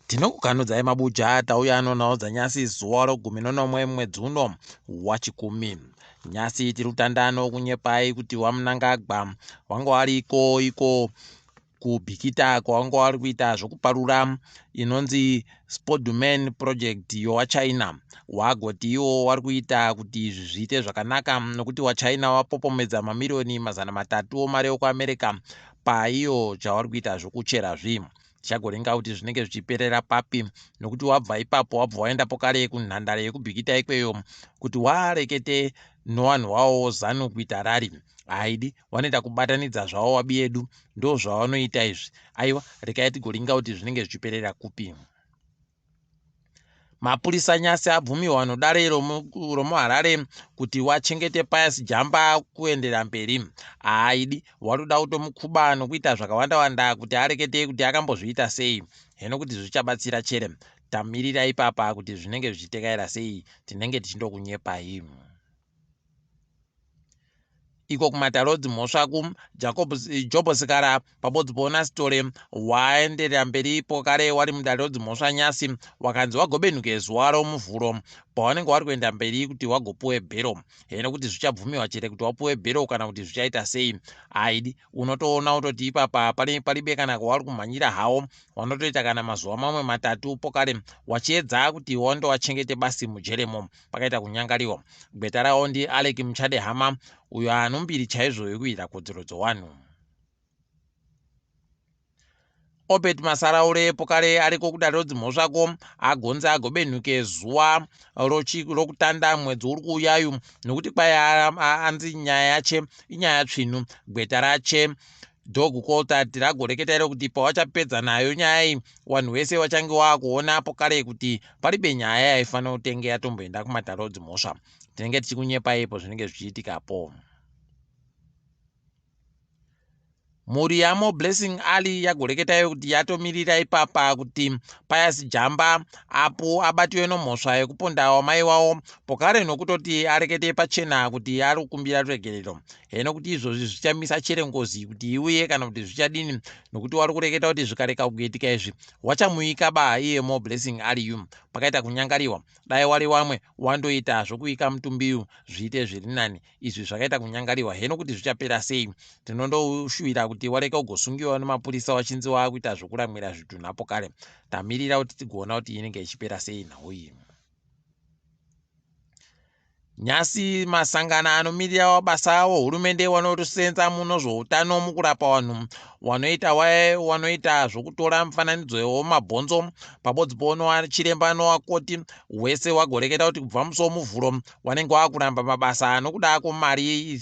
Tinokuganudzai mabuja tauya ano nhau dzanyasi zuva rogumi nonomwe mwedzi uno wachikumi. Nyasi tiri kutandano kunyepai kuti waMnangagwa wanga wariko iko kuBhikita kwawanga wari kuita zvokuparura inonzi Spodumen project yowaChina. Wagoti iwo wari kuita kuti izvi zviite zvakanaka nokuti waChina wapopomedza mamiriyoni 300 omari yokuAmerica paiyo chawari kuita zvokuchera zvi. Tichagoringa kuti zvinenge zvichiperera papi nokuti wabva ipapo wabva waenda pokare kunhandare yekuBhikita ikweyo kuti warekete nowanhu wawo Zanu kuita rari. Haidi wanoita kubatanidza zvavo wabi yedu ndozvavanoita izvi. Aiwa rekai tigoringa kuti zvinenge zvichiperera kupi. Mapurisa nyasi abvumiwa nodare romuHarare kuti wachengete Pius Jamba kuendera mberi. Haaidi, watoda kutomukuba nokuita zvakawanda wanda kuti arekete kuti akambozviita sei. Heno kuti zvichabatsira chere. Tamirira ipapa kuti zvinenge zvichitekaira sei, tinenge tichindokunyepai. Iko kumatare odzimhosva ku Jacob Jobo Sikara pabodzi poona Sithole waenderera mberi pokare wari mudare rodzimhosva nyasi wakanzi wagobenhuke zuva romuvhuro pawanenge wari kuenda mberi kuti wagopuwe bhero heno kuti zvichabvumiwa chere kuti wapuwe bhero kana kuti zvichaita sei haidi unotoona utoti ipapa palibe kana kwawari kumhanyira hawo wanotoita kana mazuva mamwe matatu pokare wachiedza kuti wandowachengete basi mujeremo pakaita kunyangariwa. Gweta ravo ndi Alec Muchadehama uyo anombiri chaizvo yekuita kodzero dzowanhu. Obert Masaraure pokare ariko kudare rodzimhosvako agonze agobenhuke zuva rokutanda mwedzi uri kuuyayu nokuti kwai anzi nyaya yache inyaya tsvinu. Gweta rache Dog Coltart ragoreketa iro kuti pawachapedza nayo nyaya iyi wanhu wese wachange waakuona pokare kuti paribe nyaya yaifanira kutenge yatomboenda kumatare odzimhosva. Tinenge tichikunyepai ipo zvinenge zvichiitikapo. Mhuri yamo Blessing Ali yagoreketa kuti yatomirira ipapa kuti Pius Jamba apo abatiwe nomhosva yekuponda wamai wawo pokare nokutoti arekete pachena kuti ari kukumbira ruregerero. Heno kuti izvozvi zvichamisa chere ngozi kuti iuye kana kuti zvichadini nokuti wari kureketa kuti zvikareka kuitika izvi wachamuika ba iye Mo Blessing Aliyu. Pakaita kunyangariwa dai wari wamwe wandoita zvokuika mutumbiyu zviite zviri nani. Izvi zvakaita kunyangariwa heno kuti zvichapera sei. Tinondoshuwira kuti wareka ugosungiwa nemapurisa wachinzi waakuita zvokuramwira zvitunhapo kare. Tamirira kuti tigoona kuti inenge ichipera sei nhau iyi. Nyasi masangano anomirira mabasa avo hurumende wanosenza muno zvoutano mukurapa vanhu wanoita wanoita zvokutora mifananidzo yemabhonzo pabodzi pono chiremba nowakoti wese wagoreketa kuti kubva musi womuvhuro wanenge wakuramba mabasa nokuda kwemari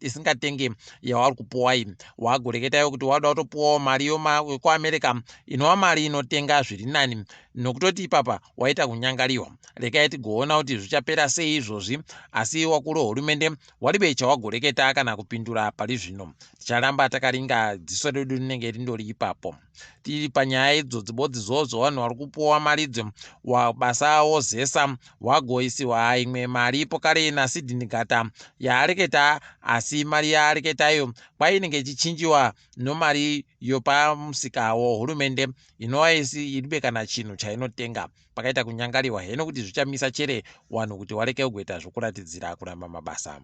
isingatenge yavari kupuwa iyi. Wagoreketayo kuti wada kutopuwawo mari yekuAmerica inova mari inotenga zviri nani nokutoti ipapa waita kunyangariwa. Rekai tigoona kuti zvichapera sei izvozvi asi wakuru wehurumende waribe chawagoreketa kana kupindura pari zvino. Ticharamba takaringa dziso redu rinenge rindori ipapo. Tiri panyaya idzodzi bodzi zodzo vanhu vari kupuwa maridzo basa wozesa wagoisiwa imwe mari ipo kare naSydney Gata yaareketa asi mari yaareketayo kwainenge ichichinjiwa nomari yopamusika wohurumende inova iribe kana chinhu chainotenga. Pakaita kunyangariwa heno kuti zvichamisa chere wanhu kuti wareke kuita zvokuratidzira kuramba mabasa.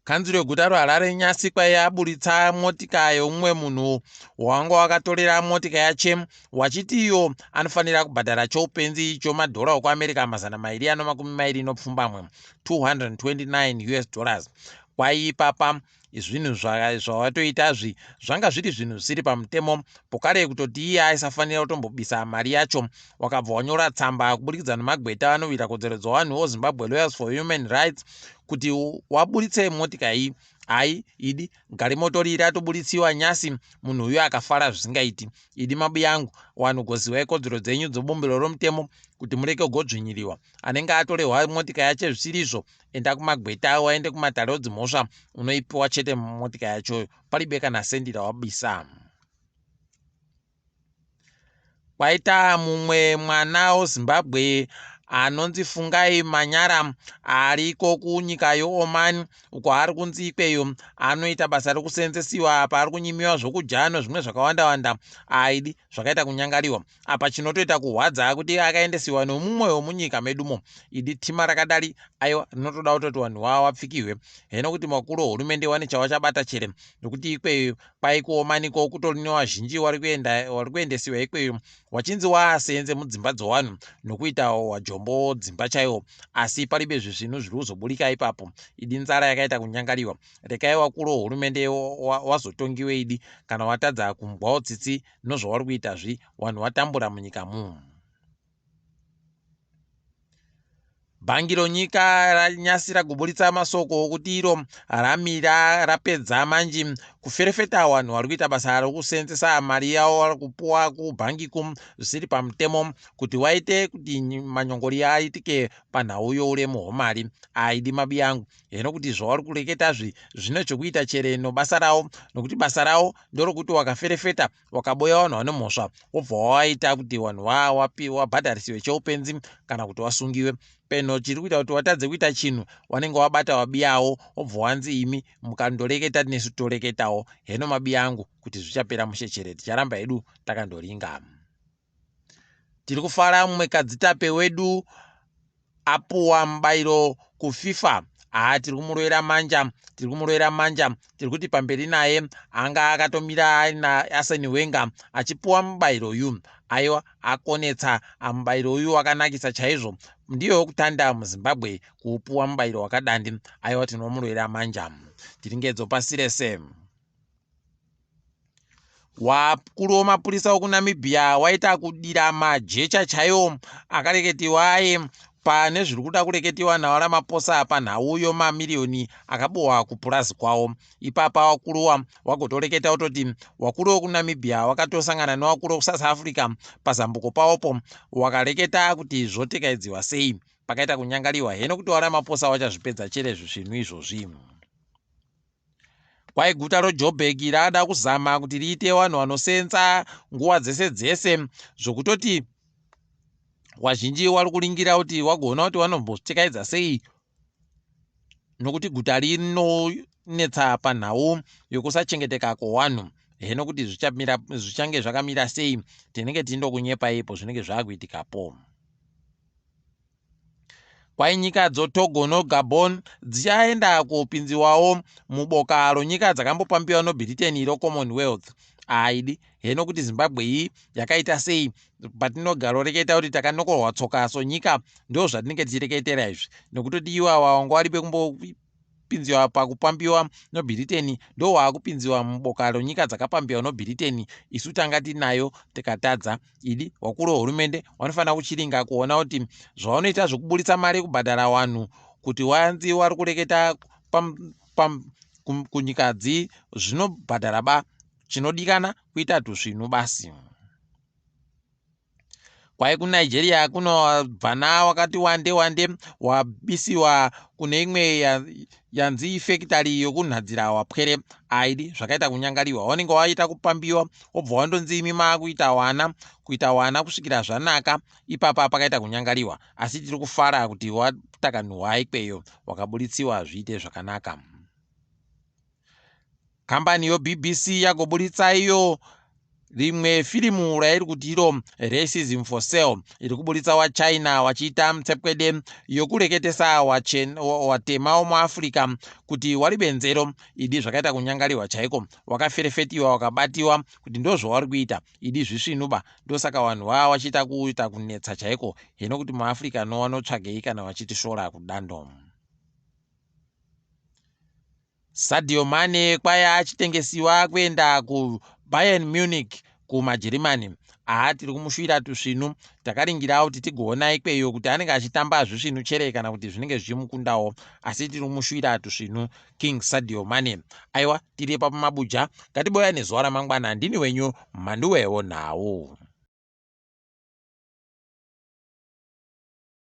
Kanzuro yeguta reHarare nyasi kwaiyaburitsa motika yeumwe munhu wanga wakatorera motika yache wachiti iyo anofanira kubhadhara choupenzi chomadhora okuAmerica 227 229 US dollars. Kwaiipapa zvinhu zvawatoita zvi zvanga zviri zvinhu zvisiri pamutemo pokare kutoti iye aisafanira kutombobisa mari yacho. Wakabva wanyora tsamba kuburikidza nemagweta anorwira kodzero dzevanhu weZimbabwe Lawyers for Human Rights kuti waburitse motika iyi. Hai idi garimotori ratoburitsiwa nyasi munhu uyu akafara zvisingaiti. Idi mabuya angu wanhu goziwai kodzero dzenyu dzebumbiro romutemo kuti mureke kugodzvinyiriwa. Anenge atorehwa motika yache zvisirizvo enda kumagweta waende kumatare odzimhosva unoipiwa chete motika yachoyo paribe kana sendi rawabisa. Kwaita mumwe mwana weZimbabwe anonzi Fungai Manyara ariko kunyika yeOman uko ari kunzi ikweyo anoita basa rekuseenzesiwa apa ari kunyimiwa zvokudya nozvimwe zvakawanda wanda aidi zvakaita kunyangariwa apa chinotoita kuhwadza kuti akaendesiwa nomumwe wemunyika medumo idi tima rakadari aiwa rinotoda kutoti vanhu wawapfikihwe heno kuti makuru ehurumende wane chawachabata chere nokuti ikweyo kwaikuomaniko kutori newazhinji wari kuenda wari kuendesiwa ikweyo wachinzi waasenze mudzimba dzowanhu nokuita wajombo dzimba chaiwo asi paribe zvisvinu zviri kuzoburika ipapo idi nzara yakaita kunyangariwa rekai wakuru wehurumende wazotongiwe idi kana watadza kumbwawo tsitsi nozvawari kuita zvi wanhu watambura munyika mu Bhangi ronyika ranyasira kuburitsa masoko okuti iro ramira rapedza manji kuferefeta vanhu vari kuita basa rokuseenzesa mari yavo vari kupuwa kubhangi ku zvisiri pamutemo kuti waite kuti manyongori aitike panhau youremu hwomari aidi mabi angu heno kuti zvavari kureketazvi zvine chokuita chere nobasa ravo nokuti basa ravo ndorokuti wakaferefeta wakaboya vanhu vane mhosva wobva waita kuti vanhu wabhadharisiwe cheupenzi kana kuti wasungiwe peno chiri kuita kuti watadze kuita chinhu wanenge wabata wabiyawo wobva wanzi imi mukandoreketa nesu toreketawo heno mabiya angu kuti zvichapera mushe chere ticharamba hedu takandoringa tiri kufara mumwe kadzitape wedu apuwa mubairo kuFIFA haa tiri kumurovera manja tiri kumurovera manja tiri kuti pamberi naye anga akatomira aina Arsene Wenger achipuwa mubairo uyu aiwa akonetsa mubairo uyu wakanakisa chaizvo ndiyo wekutanda muZimbabwe kuupuwa mubairo wakadandi aiwa tinomurovera manja tiri ngedzo pasi rese. Wakuru wemapurisa wekuNamibia waita kudira majecha chaiwo akareketiwa aye pane zviri kuda kureketiwa naVaRamaphosa panhau yemamiriyoni akabohwa kupurazi kwavo. Ipapa wakuruwa wagotoreketa kutoti wakuru wekuNamibia wakatosangana newakuru wekuSouth Africa pazambuko pavopo wakareketa kuti zvotekaidziwa sei. Pakaita kunyangariwa heno kuti vaRamaphosa vachazvipedza chere zvisvinu izvozvi. Kwai guta roJoburg rada kuzama kuti riite vanhu vanosenza nguva dzese dzese zvokutoti wazhinji wari kuringira kuti wagoona kuti vanombotekaidza sei nokuti guta rinonetsa panhau yokusachengeteka kwowanhu heno kuti zvichange zvakamira sei tinenge tindokunyepa ipo zvinenge zvakuitikapo. Kwai nyika dzoTogo noGabon dzichaenda kopinziwawo muboka ronyika dzakambopambiwa noBritain roCommonwealth. Haidi heno kuti Zimbabwe iyi yakaita sei patinogaroreketa kuti takanokorwa tsoka sonyika ndo zvatinenge tichireketera izvi nokutoti iwawa wanga wari pekumbo pinziwa pakupambiwa noBritain ndo waakupinziwa muboka ronyika dzakapambiwa noBritain isu tanga tinayo tikatadza idi wakuru wehurumende vanofanira kuchiringa kuona kuti zvavanoita zvekuburitsa mari yekubhadhara vanhu kuti wanzi wari kureketa kunyikadzi zvinobhadhara ba chinodikana kuita tusvinu basi. Kwai kuNigeria kunobvana wakati wande wande wabisiwa kune imwe yanzi ifekitari yokunhadzira wapwere aidi zvakaita kunyangariwa wanenge waita kupambiwa wobva wandonzi imi maakuita wana kuita wana kusvikira zvanaka ipapa pakaita kunyangariwa asi tiri kufara kuti watakanhuhwa ikweyo wakabuditsiwa zviite zvakanaka. Kambani yoBBC yagoburitsa iyo rimwe firimu rairi kuti iro Racism for Sale iri kuburitsa waChina wachiita mutsepwede yokureketesa watema womuAfrica kuti wari benzero idi zvakaita kunyangariwa chaiko wakaferefetiwa wakabatiwa kuti ndozvavari kuita idi zvisvinuba ndosaka vanhu vava vachiita kuita kunetsa chaiko hino kuti muAfrica no wanotsvagei kana vachitishora kudando. Sadio Mane kwaya achitengesiwa kuenda kuBayern Munich kumaJerimani haa tiri kumushuvira tusvinu takaringira kuti tigoona ikweyo kuti anenge achitamba zvisvinu chere kana kuti zvinenge zvichimukundawo asi tiri kumushuvira tusvinu King Sadio Mane aiwa tiri pamabuja ngatiboya nezuva ramangwana ndini wenyu mhanduwewo nhau.